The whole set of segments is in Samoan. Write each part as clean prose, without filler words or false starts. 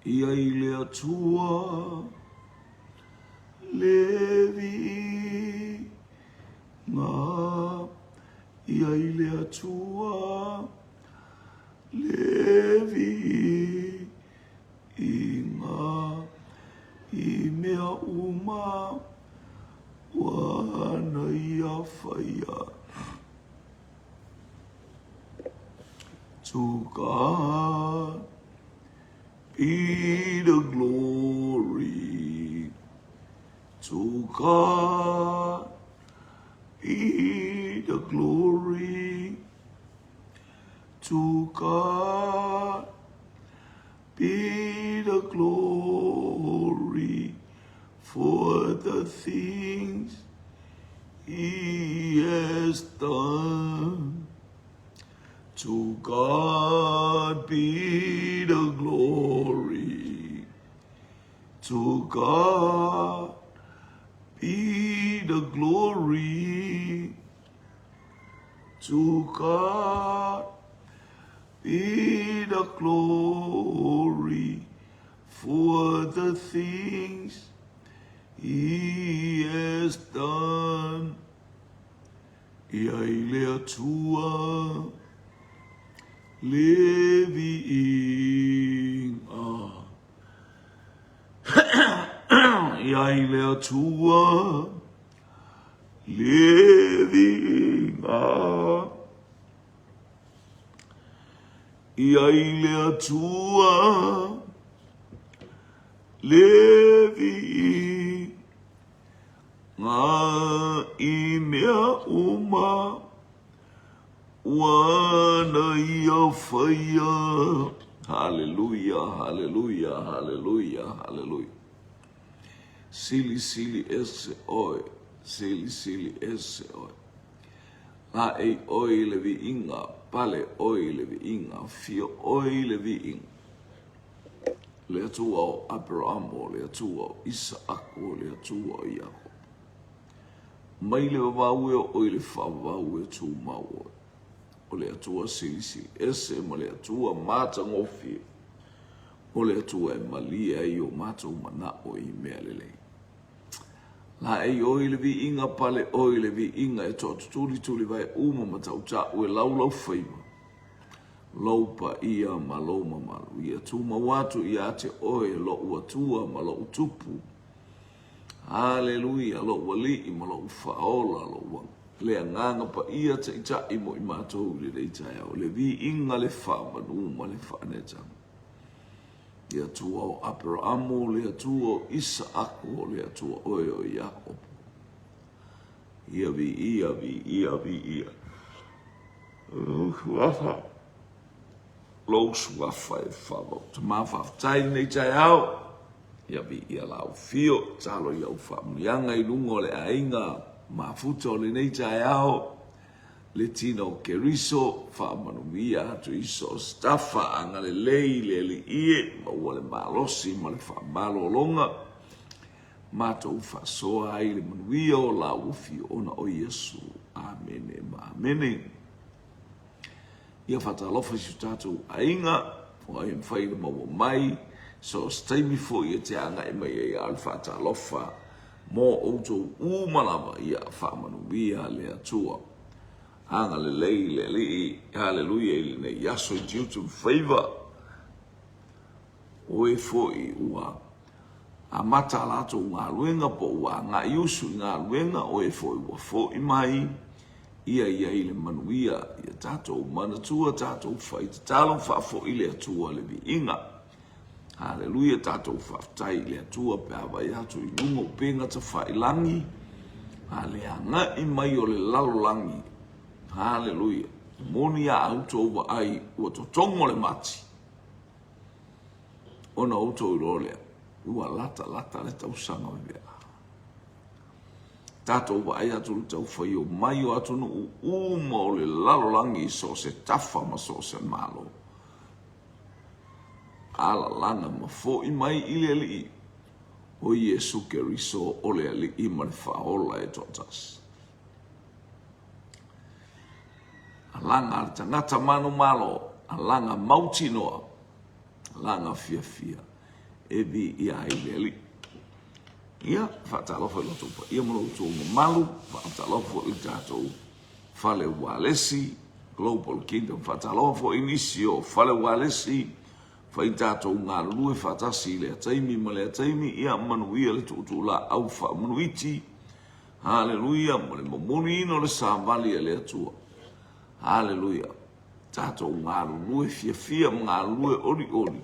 Ia i le Atua le viiga, ia i le Atua le viiga i mea uma ua na ia faia. To God be the glory. To God be the glory. To God be the glory for the things he has done. To God be the glory. To God be the glory. To God be the glory for the things he has done. Ia i le Atua le viiga. Ia i le Atua le viiga. Ia i le Atua le viiga. Ngā i mea uma ua na ia whaia. Haleluia, haleluia, haleluia, haleluia. Sili sili ese oe, sili sili ese oe. La ei oe i le viiga, pale oe i le viiga, fio oe i le viiga. Le Atua o Aperamo, le Atua o Isaako, le Atua o Iakopo. Mai le vavau e oo i le faavavau e tumau oe. O le Atua silisili ese ma le Atua matagofie. O le Atua e malie ai o matou manao i mea lelei. Laei oe i le viiga, pale oe i le viiga e toatutulitulivae uma ma tautau e laulaufaiva. Lou paia ma lou mamalu. Ia tumau atu ia te oe loʻu Atua ma loʻu Tupu. Aleluia, loʻu Alii ma loʻu Faaola, loʻu le Agaga Paia Taitai mo i matou i lenei taeao, le viiga, le faamanu ma le faaneetaga. Le Atua o Aperamo, le Atua o Isaako, le Atua oe o Iakopo. Ia viia, viia, viia. Lou suafa, lou suafa e faavau. Tama faafetai lenei taeao. Ia viia lau fio, talo i au faamuliaga i luga o le aiga mafuta o lenei taeao. Le tino o Keriso, faamanuia atu i so o se tafa, agalelei le Alii e, maua le malosi ma le faamalologa. Matou faasoa ai le manuia o lau afio ona o Iesu. Amene ma amene. Ia faatalofa i si o tatou aiga, o ai e mafai ona maua mai, so o se taimi foi e te agai mai ai a o le faatalofa mo outou uma lava, ia faamanuia le Atua. Agalelei le Alii, haleluia i lenei aso i tiute ma faiva. O e foi ua amata a latou galuega po ua agai usu i galuega, o e foi ua foi mai, ia i ai le manuia. Ia tatou manatua, tatou fai tatalo, faafoi le Atua le viiga. Haleluia, tatou faafetai i le Atua pe a vaai atu i luga o upega tafailagi, a le agai mai o le lalolagi. Haleluia. E moni a outou vaai ua totogo le mati. Ona outou iloa lea, ua latalata le tausaga vevea. Tatou vaai atu i le taufai o mai o atunuu uma o le lalolagi i so o se tafa ma so o se malo. Alalaga ma foi mai i le Alii, o Iesu Keriso o le Alii ma le Faaola e toatasi. Alaga a le tagata manumalo, alaga mautinoa, alaga fiafia. E viia ai le Alii. Ia, faatalofa i lo outou paia ma lo outou mamalu, faatalofa foi i le tatou fale ualesi, Global Kingdom, faatalofa foi i nisi o fale ualesi, fai tatou galulue faatasi i lea taimi ma lea taimi, ia manuia le tuutuulaau faamanuiti, haleluia, ma le momoliina o le savali a le Atua, haleluia, tatou galulue fiafia ma galulue olioli,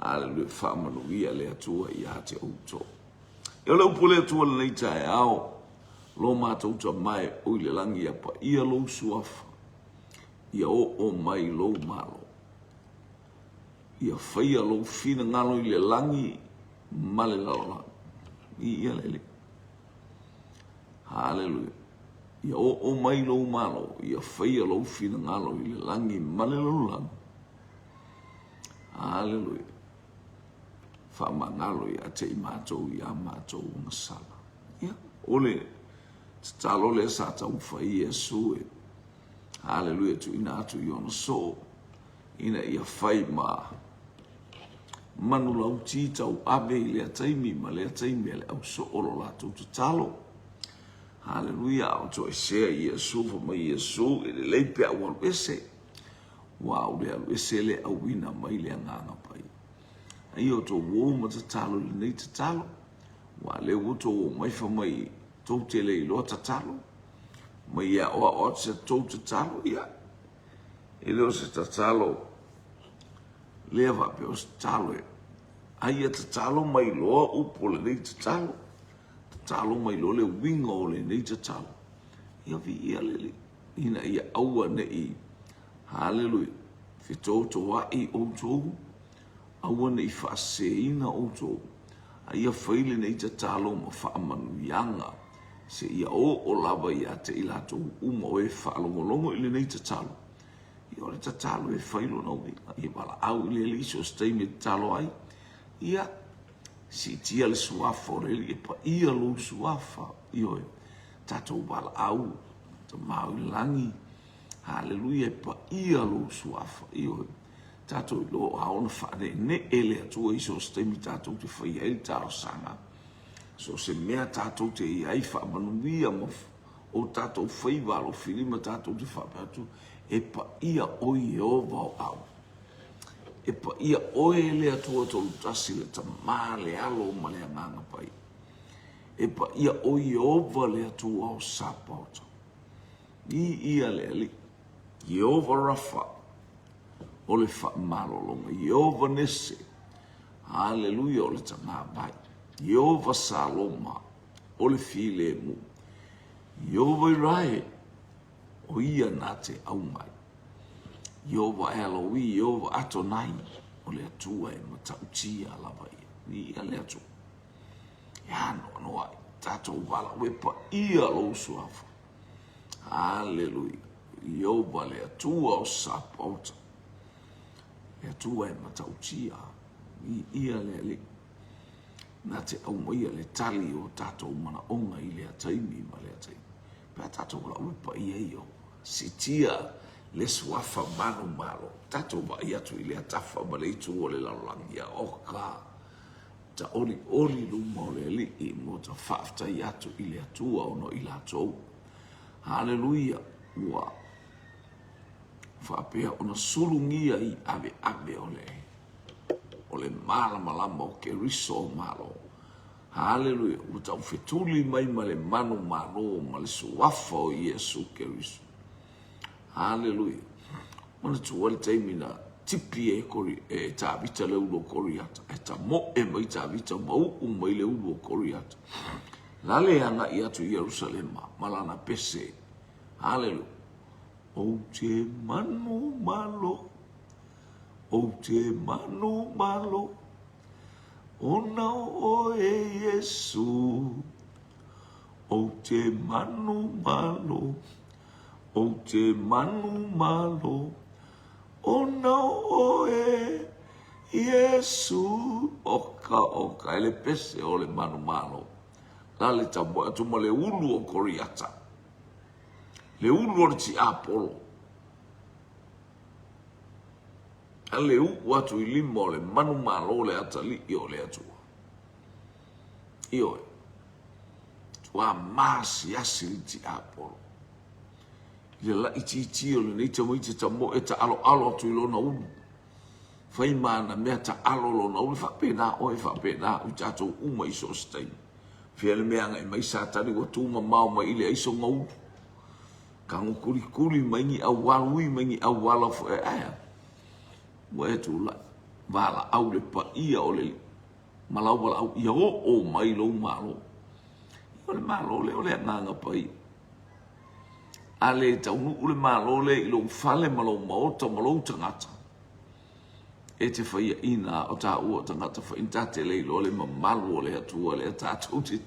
Haleluia, faamanuia le Atua ia te outou. E o le upu a le Atua lenei taeao, lo matou Tama e o i le lagi, ia paia lou suafa, ia oo mai lou Malo, ia faia lou finagalo i le lagi ma le lalolagi. Viia le Alii. Haleluia. Ia oo mai lou Malo, ia faia lou finagalo i le lagi ma le lalolagi. Aleluia. Faamagalo ia te i matou i a matou agasala. Ia, o le tatalo lea sa taumafai Iesu e, aleluia, tuuina atu i ona soo, ina ia fai ma manulauti tauave i lea taimi ma lea taimi a le au soo o lo latou tatalo. Aleluia, a o toesea Iesu, fai mai Iesu, e lelei pe a ua alu ese. Ua au le alu ese le auina mai le Agaga Paia. A ia outou uo ma tatalo i lenei tatalo, ua lea ua outou omai fai mai tou te le iloa tatalo, mai e aoao atu se tou tatalo, ia, e le o se tatalo lea faapea o se tatalo e, a ia tatalo ma iloa upu o lenei tatalo, tatalo ma iloa le uiga o lenei tatalo, ia viia le Alii. ina ia aua ne i, haleluia, fetotoai outou, aua ne i faaseseina outou, a ia fai lenei tatalo ma faamanuiaga seia oo lava ia te i latou uma o e faalogologo i lenei tatalo. Ia o le tatalo e fai lona uiga, ia valaau i le Alii so o se taimi e tatalo ai, ia siitia le suafa o le Alii, e paia lou suafa, ioe, tatou valaau Tama o i le lagi, haleluia, e paia lou suafa, ioe, tatou iloa o ona faaneenee le Atua i so o se taimi tatou te faia ai le talosaga, so o se mea tatou te i ai faamanuia ma o tatou faiva alofilima tatou te faapea atu, e paia oe Ieova o au. E paia oe le Atua Tolutasi, le Tama, le Alo ma le Agaga Paia. E paia oe Ieova le Atua o Sapaota. Viia le Alii. Ieova Rafa, o le faamalologa. Ieova Nese, haleluia, o le tagavai. Ieova Saloma, o le filemu. Ieova Irae, o ia na te aumai. Ieova Eloi, Ieova Atonai, o le Atua e matautia lava ia. Viia le Atua. E anoanoai tatou valaau e paia lou suafa. Aleluia. Ieova le Atua o Sapaota. Le Atua e matautia. Viia le Alii. Na te aumaia le tali o tatou manaoga i lea taimi ma lea taimi. Pe a tatou valaau e paia Ieova. Siitia le suafa manumalo. Tatou vaai atu i lea tafa ma le itu o le lalolagi. Ia oka. Ta olioli luma o le Alii mo ta faafetai atu i le Atua ona o i latou. Haleluia! Ua faapea ona sulugia i aveave o le o le malamalama o Keriso o Malo. Haleluia! Ua taufetuli mai ma le manumalo ma le suafa o Iesu Keriso. Haleluia! Manatua le taimi na tipi e, Kori, e Tavita le ulu o Koriata, e tamoe mai Tavita ma uu mai le ulu o Koriata. Lale e agai atu i Ierusalema ma lana pese. Haleluia! Ou te manumalo, ou te manumalo, ona o oe Iesu. Ou te manumalo, Ou te manumalo ona o oe Iesu. Oka, oka, e le pese o le manumalo. La le tamoe atu ma le ulu o Koriata. Le ulu o le tiapolo. A le uu atu i lima o le manumalo le atalii o le Atua. Ioe. Ua maasiasi le tiapolo. I le laitiiti o lenei tamaiti tamoe taaloalo atu i lona ulu. Fai ma ana mea taalo lona ulu. E faapena oe, e faapena au, i tatou uma i so o se taimi. Fea le mea agai mai Satani ua tu mamao mai i le aisoga ulu. Tago kulikuli mai ni auala, ui mai ni auala foi ae ua e tulai. Valaau le paia o le ma lau valaau ia oo mai lou malo. O le malo lea o le agaga paia. A le taunuu le malo lea i lou fale ma lou maota ma lou tagata, e te faiaina o taua o tagata faina ta te le iloa le mamalu o le Atua lea tatou te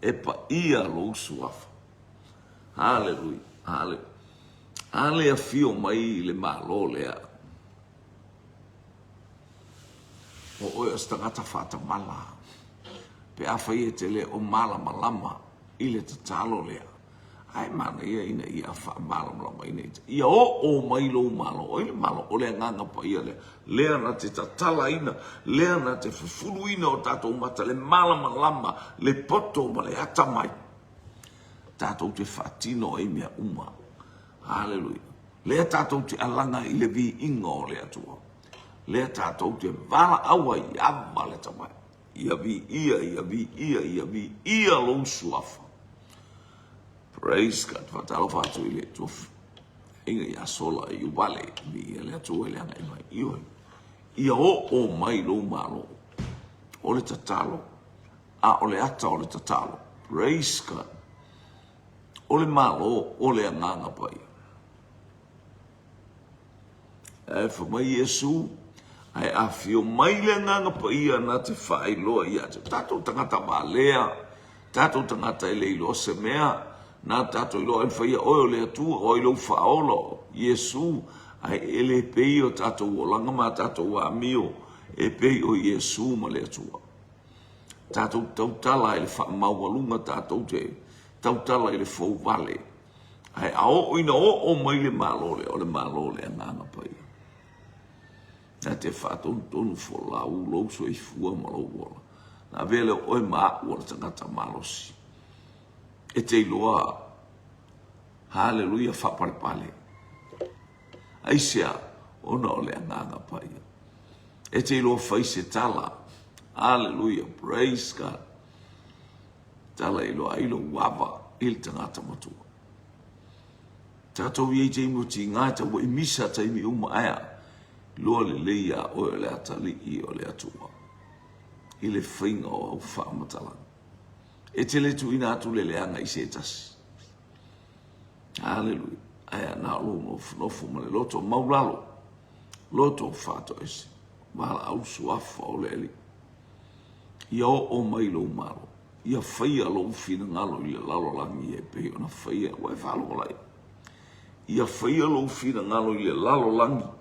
e paia lou suafa. Haleluia, haleluia. A le afio mai le Malo lea, o oe o se tagata faatamala, pe afai e te le o malamalama i le tatalo lea, Ae manaia ina ia faamalamalamaina i te, ia oo mai lou malo. O ai le malo? O le Agaga Paia lea. Lea na te tatalaina, lea na te fufuluina o tatou mata, le malamalama, le poto ma le atamai. Tatou te faatino ai mea uma. Haleluia. Lea tatou te alaga i le viiga o le Atua. Lea tatou te valaau ai, ava le tamai. Ia viia, ia viia, ia viia lou suafa. Praise God. Faatalofa atu i le Atua. Aiga ia Sola i Uvale, viia le Atua i le agai mai. Ioe. Ia oo mai lou malo. O le tatalo, a o le ata o le tatalo. Praise God. O le malo, o le agaga paia. Ae fai mai Iesu, Ae afio mai le Agaga Paia na te faailoa ia te tatou tagata valea, tatou tagata e le iloa se mea, na tatou iloa e faia oe o le Atua, o ai lou faaola, o Iesu, ae e le pei o tatou olaga ma tatou amio e pei o Iesu ma le Atua. Tatou tautala i le faamaualuga, tatou te tautala i le fouvale. Ae a oo ina oo mai le Malo lea, o le Malo o le Agaga Paia. Na te faatonutonu folau lou soifua ma lou ola. Na avea lea o oe ma au o le tagata malosi. E te iloa, haleluia, faapalepale. Aisea? Ona o le Agaga Paia. E te iloa fai se tala. Haleluia, praise God. Tala iloa ai lou ava i le tagata matua. Tatou i ai taimi o tiga e tau ai misa taimi uma ae iloa lelei iā oe o le atalii o le Atua i le faiga o au faamatalaga. E te le tuuina atu le leaga i se tasi. Haleluia. Ae na o lou nofonofo ma le loto maulalo, loto faatoese, valaau suafa o le Alii. Ia oo mai lou malo, ia faia lou finagalo i le lalolagi e pei ona faia, ua e faalogo lai. Ia faia lou finagalo i le lalolagi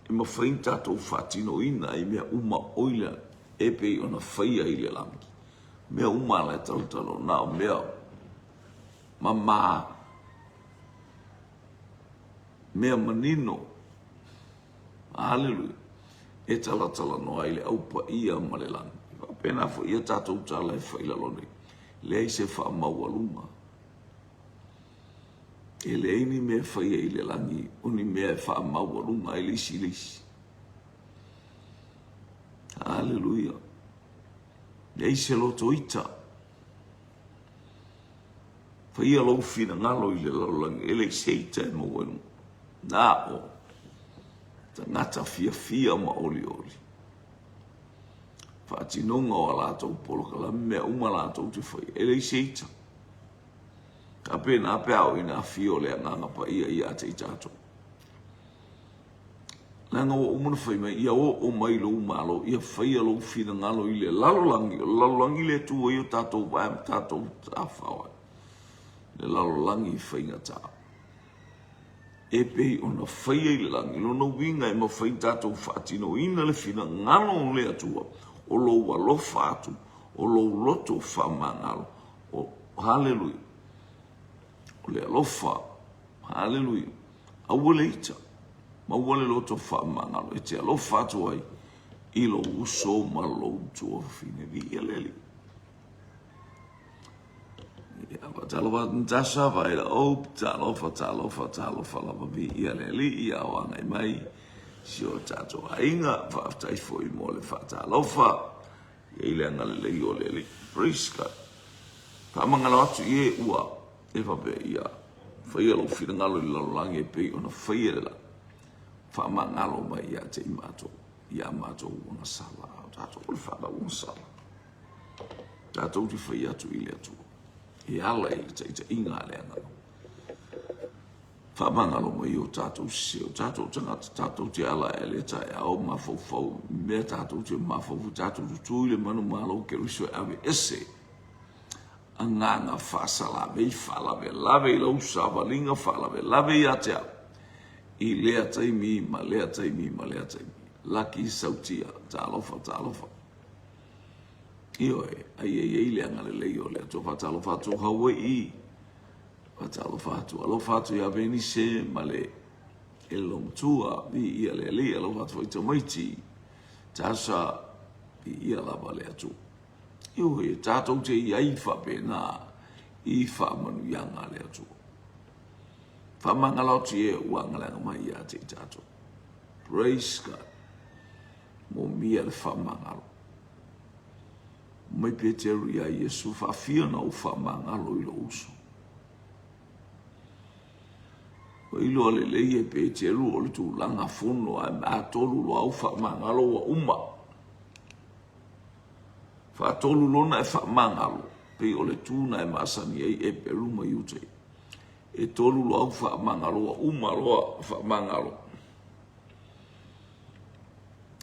e mafai ona tatou faatinoina i mea uma o i le e pei ona faia i le lagi. Mea uma la e talotalo na o mea mama, mea manino. Aleluia! E talatalanoa ai le au paia ma le lagi. E faapena foi ia tatou tala e fai i lalo nei. Leai se faamaualuga. E leai ni mea e faia i le lagi o ni mea e faamaualuga ai le isi i le isi. Aleluia! Leai se loto ita. Faia lou finagalo i le lalolagi, e leai se ita e maua i luga. Na o tagata fiafia ma olioli. Faatinoga o a latou polokalame, mea uma latou te faia, e leai se ita. Faapena pe a oo ina afio le Agaga Paia ia te i tatou. Leaga ua uma ona fai mai, ia oo mai lou malo, ia faia lou finagalo i le lalolagi, o le lalolagi lea e tu ai o tatou vae ma tatou tafao ai. Le lalolagi faigata. E pei ona faia i le lagi, lona uiga e mafai ona tatou faatinoina le finagalo o le Atua, o lou alofa atu, o lou loto faamagalo, o, haleluia, o le alofa. Haleluia. Aua le ita. Maua le loto faamagalo e te alofa atu ai i lou uso ma lou tuafafine. Viia le Alii. Ia, faatalofa atu Natasha, Vaila Hope, talofa, talofa, talofa lava viia le Alii, ia o agai mai si o tatou aiga, faafetai foi mo le faatalofa, ia i le agalelei o le Alii. Praise God. Faamagalo atu i e ua e faapea ia faia lou finagalo i le lalolagi e pei ona faia le lagi. Faamagalo mai ia te i matou, ia matou agasala, o tatou o le fanau agasala. Tatou te fai atu i le Atua e ala i le taitaiga a le Agaga. Faamagalo mai o tatou sese, o tatou tagata, tatou te ala e le taeao mafaufau, mea tatou te mafaufau, tatou tutū i le manumalo Keriso e ave ese agaga faasalavei faalavelave i lau savaliga faalavelave ia te au i lea taimi ma lea taimi ma lea taimi. Laki Sautia, talofa, talofa. Ioe, ai e i ai le agalelei o le Atua. Faatalofa atu Hawai'i, faatalofa atu, alofa atu ia Venise ma le Elomtua, viia le Alii, alofa atu foi tamaiti, Tasha, viia lava le Atua. Ioe, tatou te i ai faapena i faamanuiaga a le Atua. Faamagalo atu e ua agaleaga mai ia te i tatou. Praise God. Momia le faamagalo. Mai Peteru iā Iesu, Faafia ona ou faamagalo i lou uso. Ua iloa lelei e Peteru o le tulaga fono ae atolu loa au faamagalo ua uma. Faatolu lona e faamagalo, pei o le tu na e masani ai Eperu ma Iuta. E tolu loa au faamagalo ua uma loa faamagalo.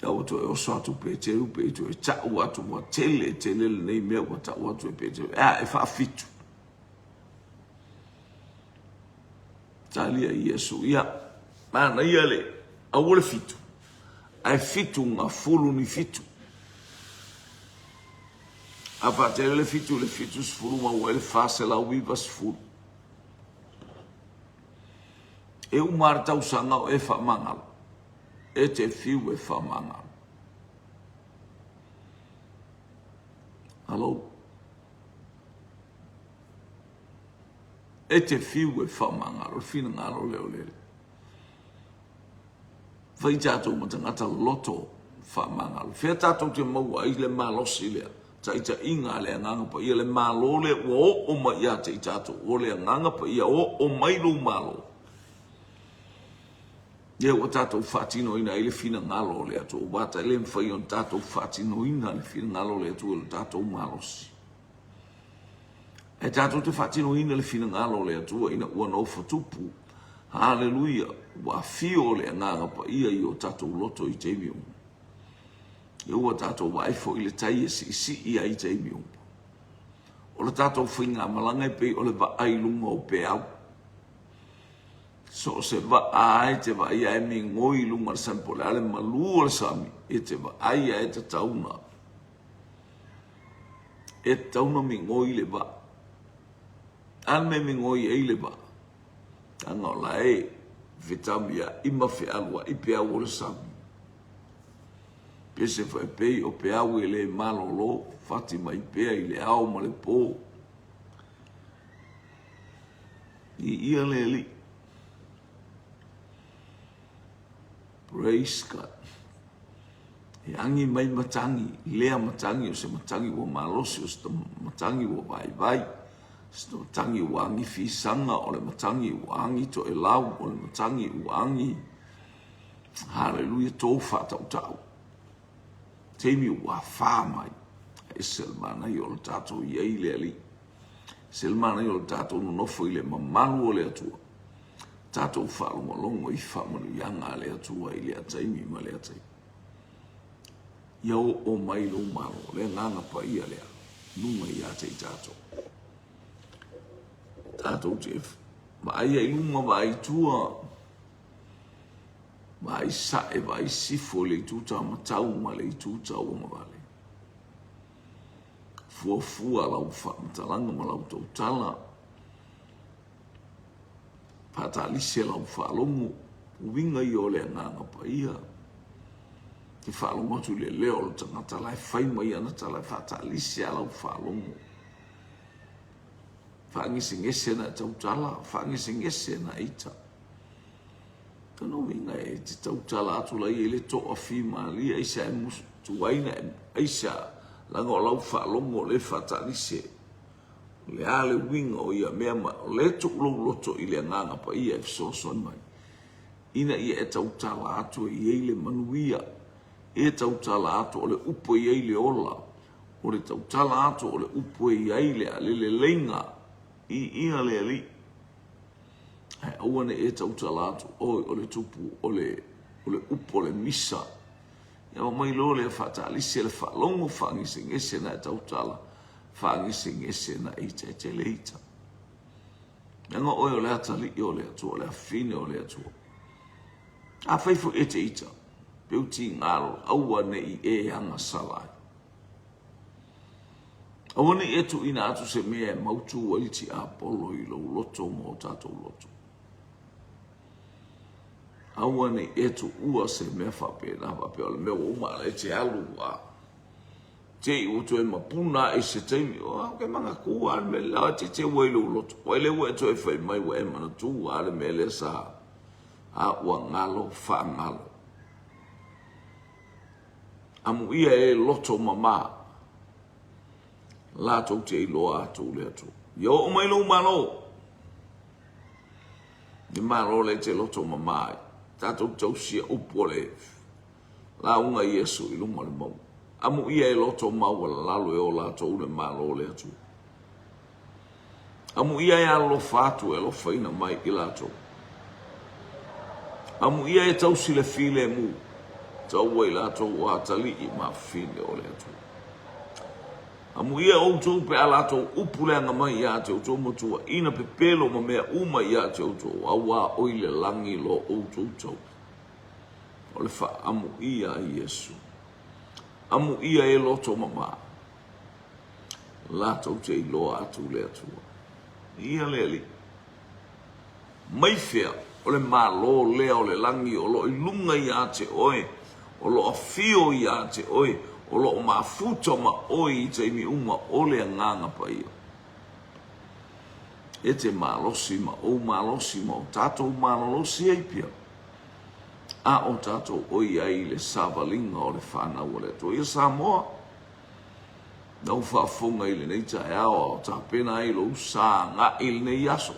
A ua toe oso atu Peteru pe toe tau atu ua tele tele lenei mea ua tau atu e Peteru. E a, e faafitu. Talia Iesu, ia, manaia le, aua le fitu, ae fitu gafulu ni fitu. A faatele le fitu i le 70 maua ai le 490. E uma le tausaga o e faamagalo. E te fiu e faamagalo. Hello. E te fiu e faamagalo, le finagalo lea o le Alii. Fai tatou ma tagata loto faamagalo. Fea tatou te maua ai le malosi lea, taitaiga a le Agaga Paia, le Malo lea ua oo mai ia te i tatou, o le Agaga Paia, oo mai lou Malo. Lea ua tatou faatinoina ai le finagalo o le Atua, aua e le mafai ona tatou faatinoina le finagalo o le Atua i lo tatou malosi. Ae tatou te faatinoina le finagalo o le Atua ina ua nofo tupu. Haleluia! Ua afio le Agaga Paia i o tatou loto i taimi uma. Ia ua tatou vaai foi i le tai e siisii ai i taimi uma. O le tatou faigamalaga e pei o le vaa i luga o peau. So o se vaa e te vaai ae migoi i luga o le sami po o le a le malu o le sami, e te vaai ae tatau na e tatau ona migoi le vaa. A le mea e migoi ai le vaa? Leaga o la e fetamia'i ma fealua'i peau o le sami. Pese foi pei o peau e le malolo, fati mai pea i le ao ma le pō. Viia le Alii. Praise God. E agi mai matagi, lea matagi o se matagi ua malosi, o se matagi ua vaivai, o se matagi ua agi fisaga, o le matagi ua agi toelau, o le matagi ua agi, haleluia, tou faatautau. Taimi ua fā mai, e ese le manaia o le tatou i ai le Alii. Se le manaia o le tatou nonofo i le mamalu o le Atua, tatou faalogologo i faamanuiaga a le Atua i lea taimi ma lea taimi. Ia oo mai lou malo, le agaga paia lea, luga ia te i tatou. Tatou te vaai ai luma, vaai tua, vaai sae, vaai sifo i le itu taumatau ma le itu tauagavale. Fuafua lau faamatalaga ma lau tautala. Faatalise lau faalogo, uiga ia o le Agaga Paia. Te faalogo atu i le leo o le tagata la e fai mai ana tala e faatalise a lau faalogo. Faagesegese na e tautala, faagesegese na e ita. Lona uiga e te tautala atu la i le toafimalie aisea e musu tuai na aisea leaga o lau faalogo o lea e faatalise. O le a le uiga o ia mea ma o lea e tuu lou loto i le Agaga Paia e fesoasoani mai ina ia e tautala atu e i ai le manuia, e tautala atu o le upu e i ai le ola, o le tautala atu o le upu e i ai le leleiga i ia le Alii. Ae aua ne i e tautala atu, oi o le tupu o le, o le upu o le misa. Ia omai loa lea faatalise le faalogo faagesegese na e tautala, faagesegese na e ita e tele ita. Leaga oe o le atalii o le Atua, o le afine o le Atua. Afai foi e te ita, peu tigalo, aua ne i e agasala ai. Aua ne i e tuuina atu se mea e mautu ai le tiapolo i lou loto ma o tatou loto. Aua ne i e tuua se mea faapena faapea o le mea ua uma a o la e te alu a te i ua toe mapuna ae i se taimi, o ke manatua lava le mea lea, te te ua i lou loto, ai lea ua e toe fai mai ua e manatua lava le mea lea sa a ua galo faagalo. Amuia e loto mama latou te iloa atu le Atua. Ia oo mai lou malo, le malo lea e te loto mama ai. Tatou tausia upu o le lauga a Iesu i luma o le mauga. Amuia e loto maualalalo e o latou le malo o le Atua. Amuia e alolofa atu e alofaina mai i latou. Amuia e tausi le filemu, taua i latou o atalii ma afafine o le Atua. Amuia outou pe a latou upu leaga mai ia te outou ma tuuaina pepelo ma mea uma ia te outou, auā o i le lagi lo outou tauli. O le faaamuia a Iesu. Amuia e loto mama. Latou te iloa atu le Atua. Ia le Alii. Mai fea o le Malo lea o le lagi o lo o i luga ia te oe, o lo o afio ia te oe, o lo o mafuta ma oe i taimi uma o le Agaga Paia. E te malosi ma ou malosi ma o tatou malolosi ai pea, a o tatou oi ai i le savaliga o le fanau a le Atua. Ia Samoa, Lau faafofoga i lenei taeao a o tapena ai lou sa agai i lenei aso.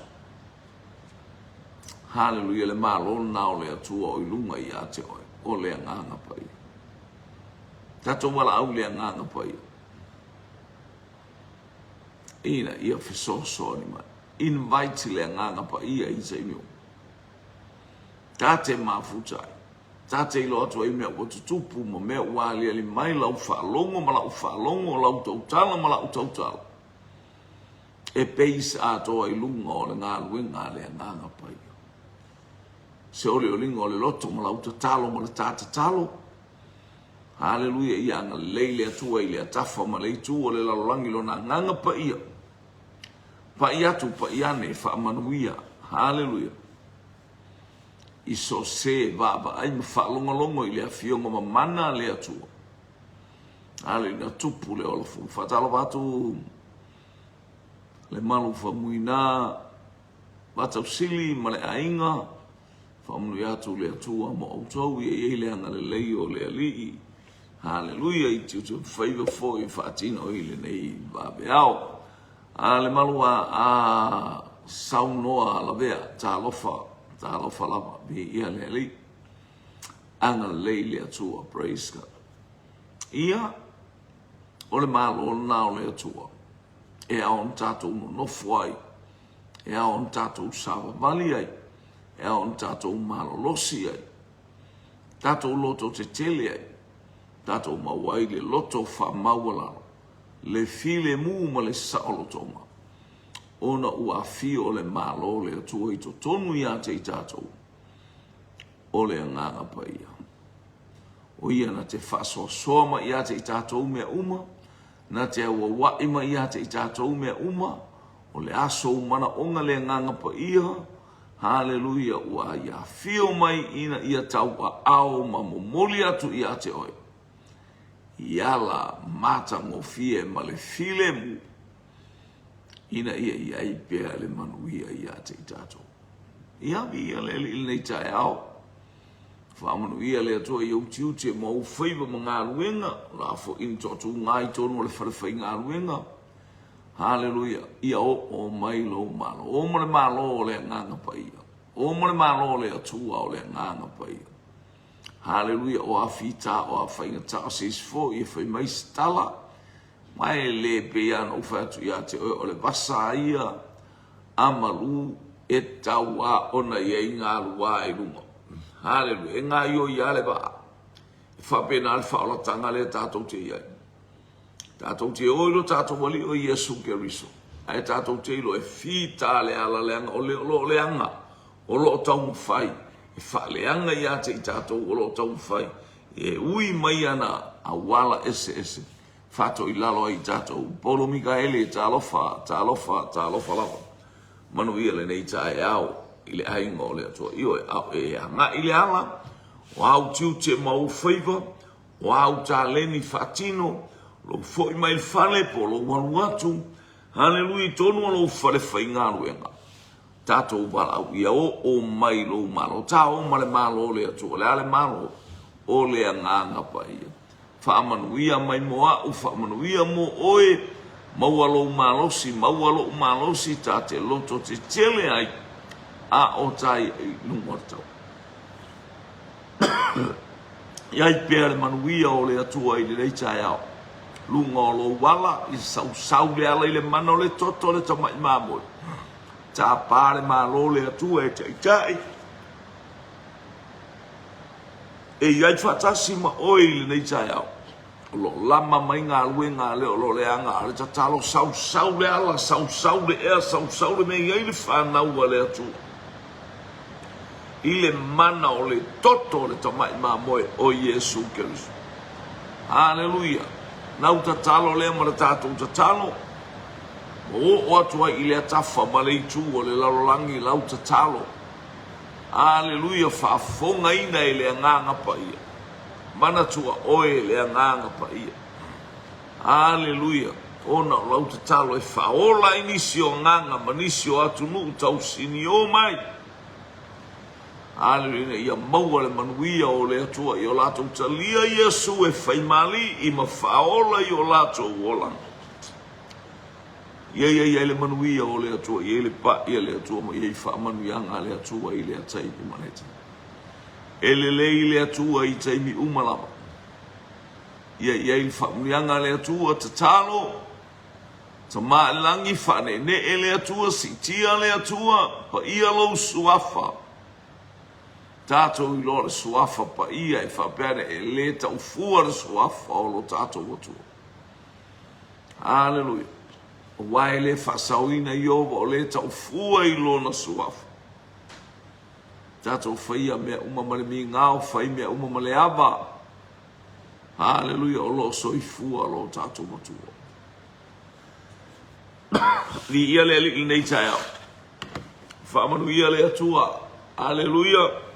Haleluia, le Malo lena o le Atua o i luga ia te oe, o le Agaga Paia. Tatou valaau i le Agaga Paia ina ia fesoasoani mai. Invite le Agaga Paia i taimi uma. Ta te mafuta ai. Ta te iloa atu ai mea ua tutupu ma mea ua aliali mai lau faalogo ma la'u faalogo, lau tautala ma la'u tautala, e base atoa i luga o le galuega a le Agaga Paia. Se olioliga o le loto ma lau tatalo ma le ta tatalo. Haleluia, ia agalelei le Atua i lea tafa ma le itu o le lalolagi Lona Agaga Paia. Pai atu, pai ane, faamanuia. Haleluia. I so o se vaavaai ma faalogologo i le Afioga mamana a le Atua. Ale ina tupu le ola fou. Faatalofa atu le malu famuina Vatausili ma le aiga. Faamanuia atu le Atua mo outou ia i ai le agalelei o le Alii. Haleluia i tiute faiva foi faatino i lenei vaveao. A le malu a a saunoa lavea, talofa, talofa lava, viia le Alii. Agalelei le Atua, praise God. Ia, o le Malo lena o le Atua, e ao ona tatou nonofo ai, e ao ona tatou savavali ai, e ao ona tatou malolosi ai, tatou lototetele ai, tatou maua ai le loto faamaualalo le filemu ma le saolotoga, ona ua afio le Malo o le Atua i totonu ia te i tatou, o le Agaga Paia. O ia na te faasoasoa mai ia te i tatou mea uma, na te auauai mai ia te i tatou mea uma, o le a sou manaoga le Agaga Paia? Haleluia, ua ia afio mai ina ia tauaao ma momoli atu ia te oe i ala matagofie ma le filemu ina ia i ai pea le manuia ia te i tatou. Ia viia le Alii i lenei taeao. Faamanuia le Atua i ou tiute ma ou faiva ma galuega, o le a foi ni toatuga i totonu o le fale faigaluega. Haleluia! Ia oo mai lou Malo. Oo ma le Malo o le Agaga Paia. Oo ma le Malo o le Atua o le Agaga Paia. Haleluia! O a fita, o a faigata, o se isi foi e fai mai se tala, ma e le pei lava ona ou fai atu ia te oe, o le vasa a ia a malu e tau lava ona i ai galua i luga. Haleluia! E gaoioi lava le vaa. E faapena le faaolataga lea tatou te i ai. Tatou te o i lo tatou Alii o Iesu Keriso, ae tatou te iloa e fita le ala leaga o le o lo o leaga, o lo o taumafai e faaleaga ia te i tatou o lo o taumafai e ui mai ana auala eseese faatoilalo ai i tatou. Paulo Mikaele, talofa, talofa, talofa lava. Manuia lenei taeao i le aiga o le Atua. Ioe, a o e agai i le ala, o au tiute ma ou faiva, O āu taleni faatino, lou foi mai le fale po o lou alu atu, haleluia, i totonu o lou fale faigaluega. Tatou valaau ia oo mai lou Malo. Ta oo ma le Malo o le Atua. O le a le Malo? O le Agaga Paia. Faamanuia mai mo a'u, faamanuia mo oe, maua lou malosi, maua lo'u malosi, ta te loto tetele ai, a o ta i luga o le tau. I ai pea le manuia o le Atua i lenei taeao. Luga o lou ala, i sausau le ala i le mana o le toto o le tamai mamoe. Tapa le Malo le Atua e taitai e i ai faatasi ma oe i lenei taeao. O lo o lama mai galuega a le o lo o leaga, a o le tatalo sausau le ala, sausau le ea, sausau le mea e i ai le fanau a le Atua. I le mana o le toto o le tamai mamoe o Iesu Keriso. Aleluia! Nau tatalo lea ma le tatou tatalo, ma oo atu ai i lea tafa ma le itu o le lalolagi lau tatalo. Aleluia! Faafofogaina e le Agaga Paia. Manatua oe le Agaga Paia. Aleluia! Ona o lau tatalo e faaola ai nisi o agaga ma nisi o atunuu tausinio mai. Aleluia! Ina ia maua le manuia o le Atua i o latou talia Iesu e faimalii ma faaola i o latou olaga. Ia i ai le manuia o le Atua, ia i ai le pai a le Atua ma ia i ai faamanuiaga a le Atua i lea taimi ma lea taimi. E lelei le Atua i taimi uma lava. Ia i ai le faamanuiaga a le Atua, tatalo, Tama i le lagi, faaneenee le Atua, siitia le Atua, paia lou suafa. Tatou iloa le suafa paia e faapea ane e le taufua le suafa o lo tatou Atua. Aleluia. Aua e le faasaoina Ieova o le taufua i lona suafa. Tatou faia mea uma ma le migao, fai mea uma ma le ava. Haleluia, o lo o soifua lo tatou Matua. Viia le Alii i lenei taeao. Faamanuia le Atua. Haleluia.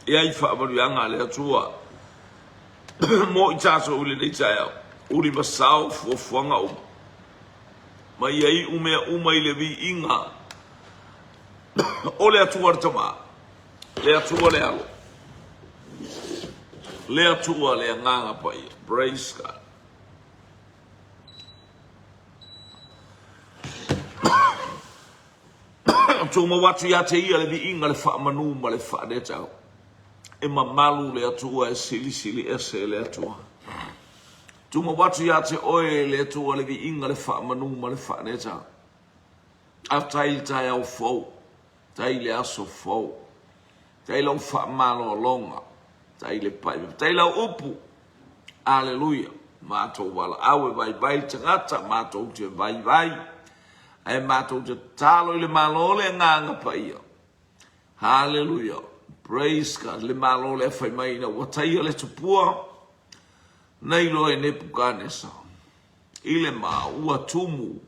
E ai faamanuiaga a le Atua mo i tatou i lenei taeao. Uli ma sao fuafuaga uma. Ma ia iu mea uma i le viiga o le Atua le Tama, le Atua le Alo, le Atua le Agaga Paia. Praise God. Tumau atu ia te ia le viiga, le faamanu ma le faaneetago. E mamalu le Atua e silisili ese le Atua. Tumau atu ia te oe le Atua le viiga, le faamanu ma le faaneetago. Faafetai i le taeao fou, faafetai i le aso fou, faafetai i lau faamalologa, faafetai i le pai, faafetai i lau upu. Aleluia! Matou valaau e vaivai le tagata, matou te vaivai, ae matou te tatalo i le Malo o le Agaga Paia. Haleluia! Praise God! Le Malo lea fai mai ina ua taia le tupua, na iloa e Nepukanesa i le maa ua tumu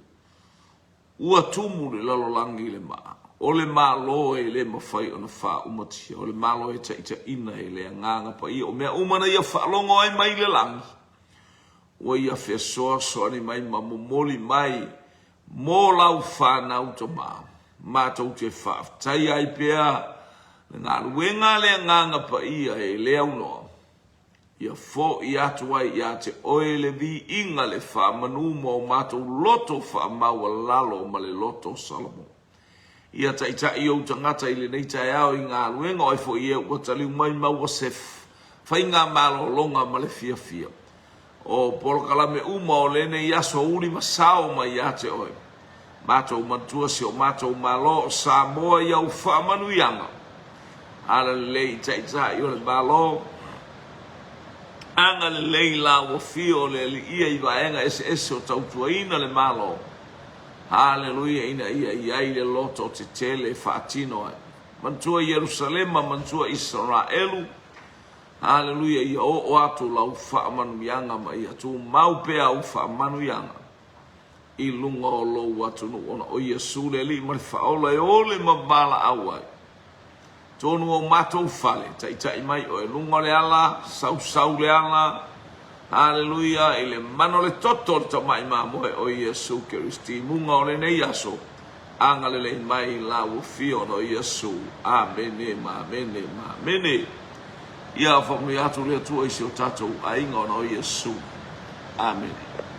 Ua tumu le lalolagi i le maa. O le Malo e le mafai ona faaumatia, o le Malo e taitaiina e le Agaga Paia. O mea uma na ia faalogo ai mai le lagi, ua ia fesoasoani mai ma momoli mai mo lau fanau tama. Matou te faafetaia ai pea le galuega a le Agaga Paia e le aunoa, ia fo'i atu ai ia te oe le viiga, le faamanu ma o matou loto faamaualalo ma le loto Salomõ. Ia taitai ou tagata i lenei taeao i galuega o ai foi e ua taliu mai ma ua se faiga malologa ma le fiafia o polokalame uma o lenei aso uli ma sao mai ia te oe. Matou manatua si o matou Malo o Samoa i au faamanuiaga. Agalelei i Taitai o le Malo, agalelei i la ua fio o le Aliia i vaega eseese o tautuaina le Malo. Haleluia ina ia i ai le loto tetele e faatino ai. Manatua Ierusalema, manatua Isaraelu, Haleluia ia oo atu lau faamanuiaga ma ia tumau pea au faamanuiaga i luga o lou atunuu ona o Iesu le Alii ma le Faaola e ole ma valaau ai. Tonu o matou fale, taitai mai oe, luga o le ala, sausau le ala, haleluia, i le mana o le toto o le Tamai Mamoe o Iesu Keristi i muga o lenei aso, agalelei mai la ua fia ona o Iesu. Amene ma amene ma amene. Ia faamanuia atu le Atua i si o tatou aiga ona o Iesu. Amene.